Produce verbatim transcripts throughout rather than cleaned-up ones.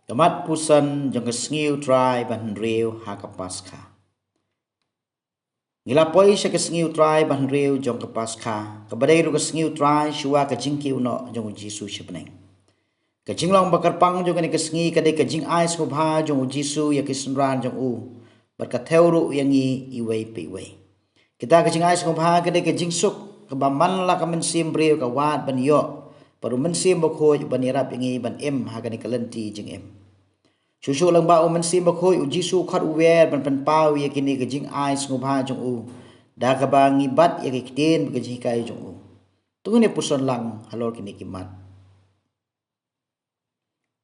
Ka mat puson jong ka sngi U Trai ba hynriew ha ka Paskha. Ngi la poi sha ka sngi U Trai ba hynriew jong ka Paskha, kaba dei ruh ka sngi U Trai shuwa ka jingkiew noh jong U Jisu sha bneng. Ka jinglong ba kyrpang jong kane ka sngi ka dei ka jingai sngewbha jong U Jisu ïa ki synran jong u, bad ka thew ruh ïa ngi iwei pa iwei. Kita ka jingai sngewbha ka dei ka jingsuk kaba man la ka mynsiem briew ka wad ban ïoh, bad U Mynsiem Bakhuid ban ïarap ïa ngi ban im ha kane ka lynti jingim. Shuh shuh lang ba U Mynsiem Bakhuid, U Jisu u khot u wer ban pynpaw ïa kine ka jingai sngewbha jong u da kaba ngi bat ïa ki ktien bad ka jinghikai jong u. To ngin ïa puson lang halor kine ki mat.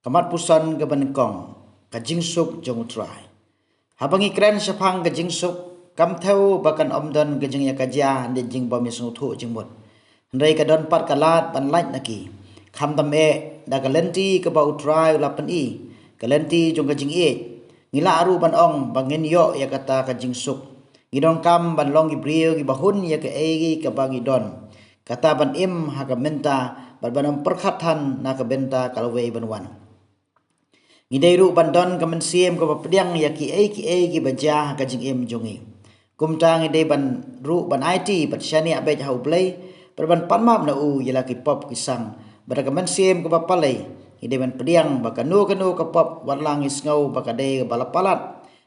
Ka mat puson kaba nyngkong, ka jingsuk jong U Trai. Haba ngi kren shaphang ka jingsuk, kam thew ba kan ym don ka jingïakajia ne jingbym ïasngewthuh jingmut. Hynrei ka don pat ka lad ban lait na ki, khamtam eh da ka lynti kaba U Trai u la pyni, ka lynti jong ka jingïeit. Ngi lah ruh ban ong ba ngin ïoh ïa kata ka jingsuk. Ngi donkam ban long ki briew kiba hun ïa kaei kaba ngi don, kata ban im ha ka mynta bad ban ym pyrkhat than na ka bynta ka lawei ban wan. Ngi dei ruh ban don ka mynsiem kaba pdiang ïa kiei kiei kiba jia ha ka jingim jong ngi. Kumta ngi dei ban ruh ban aiti bad shaniah beit ha U Blei, bad ban pan map na u ïa la ki pop ki sang. Bad da ka mynsiem kaba palei, ngi dei ban pdiang ba kano kano ka pop, wat la ngi sngew ba ka dei ba la palat,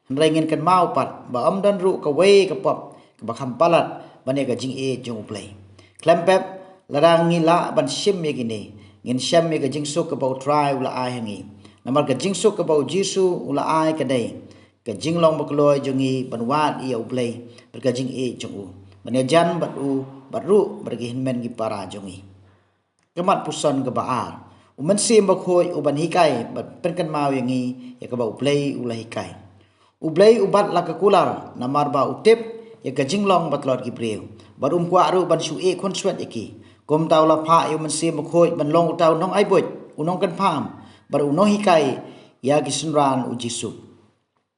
hynrei ngin kynmaw pat ba ym don ruh kawei ka pop kaba kham palat ban ïa ka jingïeit jong U Blei. Khlem pep, lada ngi lah ban shim ïa kine, ngin shem ïa ka jingsuk kaba U Trai u la ai ha ngi. Namar ka jingsuk kaba U Jisu u la ai ka dei ka jinglong bakloi jong ngi ban wad ïa U Blei bad ka jingïeit jong u, ban ïajan bad u, bad ruh bad ki hynmen ki para jong ngi. Ka mat puson kaba ar, U Mynsiem Bakhuid uban hikai bad pynkynmaw ïa ngi ïa kaba U Blei u la hikai. U Blei u bat la ka kular namar ba u tip ïa ka jinglong ba tlot ki briew, bad um kwah ruh ban shu ïeh khunswet ïa ki. Kumta u la phah ïa U Mynsiem Bakhuid ban long uta u nongai buit, u nongkynpham, bad u nonghikai ïa ki synran U Jisu.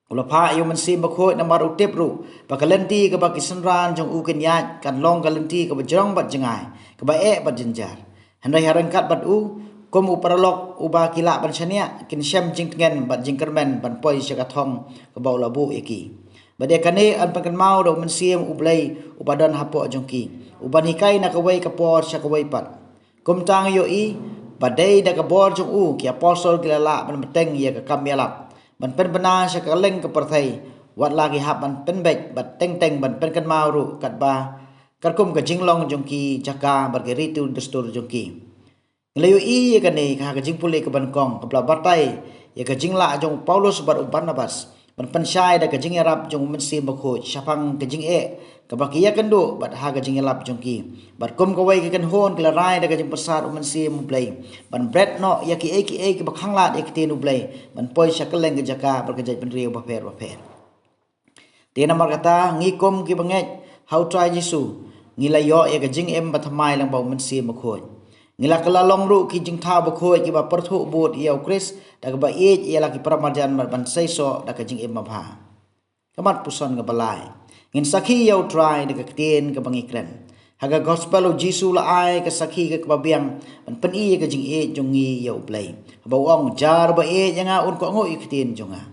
U la phah ïa U Mynsiem Bakhuid namar u tip ruh ba ka lynti kaba ki synran jong u kin ïaid kan long ka lynti kaba jrong bad jngai, kaba eh bad jynjar. Hynrei ha ryngkat bad u, kum u paralok uba ki lah ban shaniah, kin shem jingtngen bad jingkyrmen ban poi sha ka thong kaba u la buh ïa ki. Bad ïa kane yn pynkynmaw da U Mynsiem U Blei uba don hapoh jong ki, uban hikai na kawei ka por sha kawei pat. Kumta ngi ïohi ba dei da ka bor jong u ki apostol ki la lah ban bteng ïa ka kam ïalap ban pynbna sha ka lyngkha pyrthei, wat la ki hap ban pynbeit bad teng teng ban pynkynmaw ruh katba katkum ka jinglong jong ki jaka bad ki rit dustur jong ki. Ngi la ïohi ïa kane ha ka jingpule kaba nyngkong kaba la batai ïa ka jinglah jong u Paulus bad u Barnabas ban pynshai da ka jingïarap jong U Mynsiem Bakhuid shaphang ka jingeh kaba ki ïakynduh bad ha ka jingïalap jong ki. Bad kum kawei ka kynhun ki la rai da ka jingpyrsad U Mynsiem U Blei ban bret noh ïa kiei kiei kiba khanglad ïa ka ktien U Blei ban poi sha kylleng ka jaka bad ka jaitbynriew bapher bapher. Te namar kata ngi kum kiba ngeit ha U Trai Jisu, ngi la ïoh ïa ka jingim bathymmai lyngba U Mynsiem Bakhuid. Ngi la kylla long ruh ki jingthaw bakhuid kiba pyrthuh bud ïa U Khrist da kaba ïeit ïa la ki paramarjan bad ban seisoh da ka jingim babha. Ka mat puson kaba lai, ngin sakhi ïa U Trai da ka ktien kaba ngi kren. Ha ka gospel U Jisu u la ai ka sakhi ka kaba biang ban pyni ïa ka jingïeit jong ngi ïa U Blei, haba u ong, "Jar ba ïeit ïa nga un kohnguh ïa ka ktien jong nga."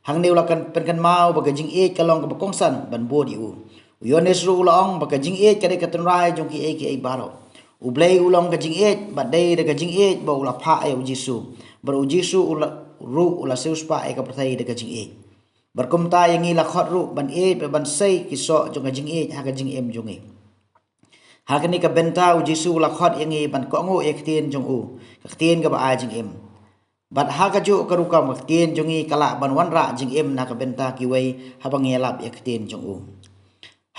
Hangne u la pynkynmaw ba ka jingïeit ka long kaba kongsan ban bud ïa u. U Ïoannis ruh u la ong ba ka jingïeit ka dei ka tynrai jong kiei kiei baroh. U Blei u long ka jingïeit, bad dei da ka jingïeit ba u la phah ïa U Jisu, bad U Jisu u la, ruh u la siewspah ïa ka pyrthei da ka jingïeit. Bad kumta ïa ngi la khot ruh ban ïeit bad ban sei ki soh jong ka jingïeit ha ka jingim jong ngi. Ha kane ka bynta U Jisu u la khot ïa ngi ban kohnguh ïa ka ktien jong u, ka ktien kaba ai jingim. Bad ha kajuh ka rukom ka ktien jong ngi ka lah ban wanrah jingim na ka bynta kiwei haba ngi ïalap ïa ka ktien jong u.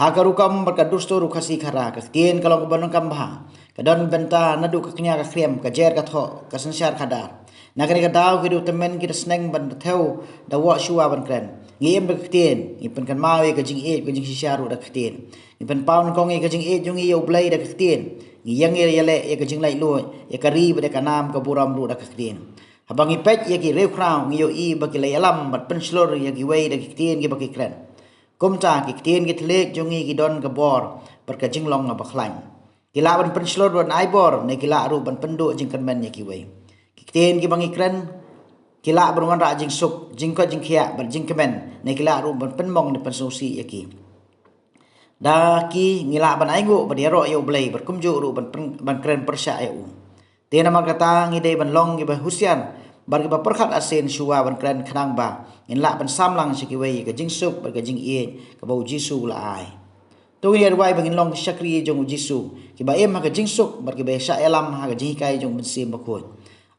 Ha ka rukom bad ka dustur u Khasi Khara, ka ktien ka long kaba donkam bha. Ka don bynta naduh ka kñia ka khriam, ka jer ka thoh, ka synshar khadar. Na kane ka daw ki duh tymmen ki da sneng ban da thew da wah shuwa ban kren. Ngi im da ka ktien, ngi pynkynmaw ïa ka jingïeit, ka jingshisha ruh da ka ktien. Ngi pynpaw nyngkong ïa ka jingïeit jong ngi ïa U Blei da ka ktien. Ngi ïeng ïa ïaleh ïa ka jinglaitluid, ïa ka ri bad ïa ka nam ka burom ruh da ka ktien. Haba ngi peit ïa ki riewkhraw ngi ïohi ba ki la ïalam bad pynshlur ïa kiwei da ki ktien kiba ki kren. Kumta ki ktien ki thylliej jong ngi ki don ka bor bad ka jinglong kaba khlaiñ. Ki lah ban pynshlur ban ai bor ne ki lah ruh ban pynduh jingkyrmen ïa kiwei. Ki ktien kiba ngi kren ki lah ban wanrah jingsuk, jingkoit jingkhiah bad jingkmen, ne ki lah ruh ban pynmong ne pynsngewsih ïa ki. Da ki ngi lah ban ainguh bad ïaroh ïa U Blei bad kumjuh ruh ban, pyn- ban kren pyrshah ïa u. Te namar kata ngi dei ban long kiba husiar bad kiba pyrkhat arsien shuwa ban kren, khnang ba ngin lah ban samlang sha kiwei ka jingsuk bad ka jingïeit kaba U Jisu u la ai. To ngin ïa duwai ba ngin long ki shakri jong U Jisu, kiba im ha ka jingsuk bad kiba shah ïalam ha ka jinghikai jong U Mynsiem Bakhuid.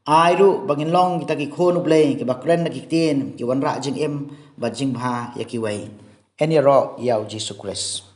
Ai ruh ba ngin long kita ki khun U Blei kiba kren da ki ktien ki wanrah jingim bad jingbha ïa kiwei. Yn ïaroh ïa U Jisu Khrist.